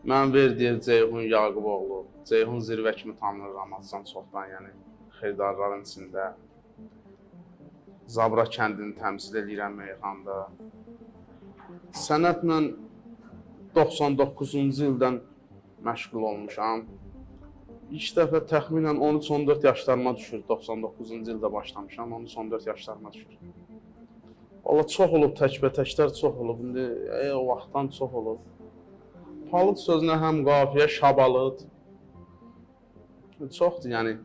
Mən Verdiyev Ceyhun Yaquboğlu. Ceyhun Zirvə kimi tanınır Ramazan çoxdan, yəni xeyirdarların içində. Zabra kəndini təmsil eləyirəm meyxanda. Sənətlə 99-cu ildən məşğul olmuşam. İlk dəfə təxminən 13-14 yaşlarıma düşür. 99-cu ildə başlamışam, 13-14 yaşlarıma düşür. Valla çox olub, təkbətəklər çox olub. İndi o vaxtdan çox olub. Palıd sözünə həm qafiyə, şabalıd. Çoxdur yəni.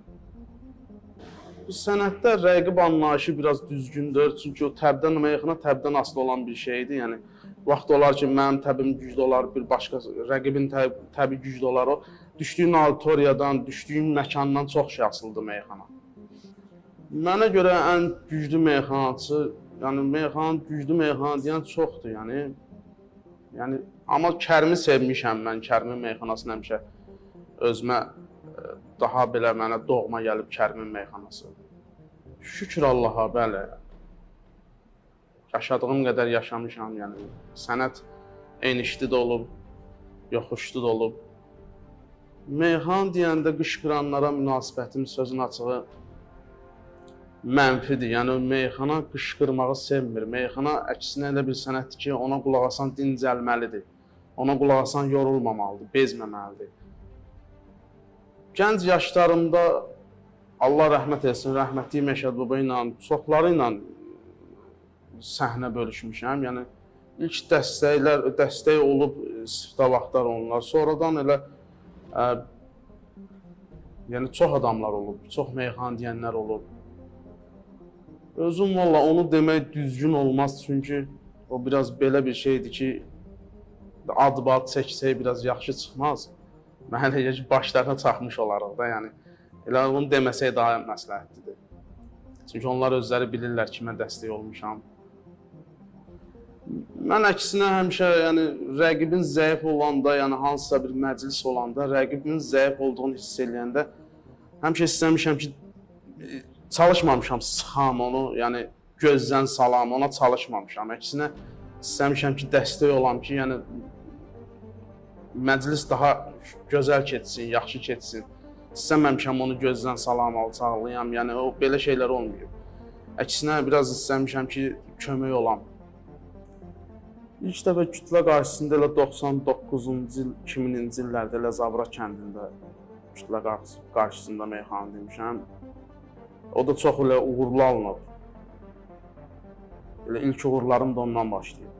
Bu sənətdə rəqib anlayışı biraz düzgündür. Çünki o təbdən meyxana təbdən asılı olan bir şeydir. Yəni vaxt olar ki, mənim təbim güclü olar, bir başqa rəqibin təbi güclü olar. O düşdüyün auditoriyadan, düşdüyün məkandan çox şey asılıdır meyxana. Mənə görə ən güclü meyxanaçı, yəni meyxana, güclü meyxana deyən çoxdur, yəni. Yəni amma Kərimi sevmişəm mən, Kərimin meyxanasını həmişə özümə daha belə mənə doğma gəlib Kərimin meyxanası. Şükür Allaha, bəli. Yaşadığım qədər yaşamışam, yəni sənət enişli də olub, yoxuşlu da olub. Meyxana deyəndə qışqıranlara münasibətim sözün açığı mənfidir. Yəni meyxana qışqırmağı sevmir. Meyxana əksinə elə bir sənətdir ki, ona qulaq asan dincəlməlidir. Ona qulaq asan yorulmamalıdır, bezməməlidir. Gənc yaşlarımda Allah rəhmət etsin, rəhmətli Məşəd baba ilə, çoxları ilə səhnə bölüşmüşəm. Yəni ilk dəstəklər, dəstək olub siftə vaxtlar onlar. Sonradan elə yəni çox adamlar olub, çox meyxana deyənlər olub. Özüm valla onu demək düzgün olmaz, çünki o biraz belə bir şeydir ki, ad-bad çəksək biraz yaxşı çıxmaz. Mən elə ki, başlarına çaxmış olarıq da, yəni elə onu deməsək daha məsləhətlidir. Çünki onlar özləri bilirlər kimə dəstək olmuşam. Mən əksinə həmişə, yəni rəqibin zəif olanda, yəni hansısa bir məclis olanda, rəqibin zəif olduğunu hiss eləyəndə həmişə istəmişəm ki, çalışmamışam sıxam onu, yəni gözdən salam, ona çalışmamışam. Əksinə istəmişəm ki, dəstək olam ki, yəni məclis daha gözəl keçsin, yaxşı keçsin. İstəməmişəm onu gözdən salam, alçaqlayam, yəni o belə şeylər olmayıb. Əksinə biraz istəmişəm ki, kömək olam. İlk dəfə kütlə qarşısında elə 99-cu il, 2000-ci illərdə elə Zabra kəndində kütlə qarşısında meyxana demişəm. O da çox elə uğurlu alınıb. Elə ilk uğurlarım da ondan başlayıb.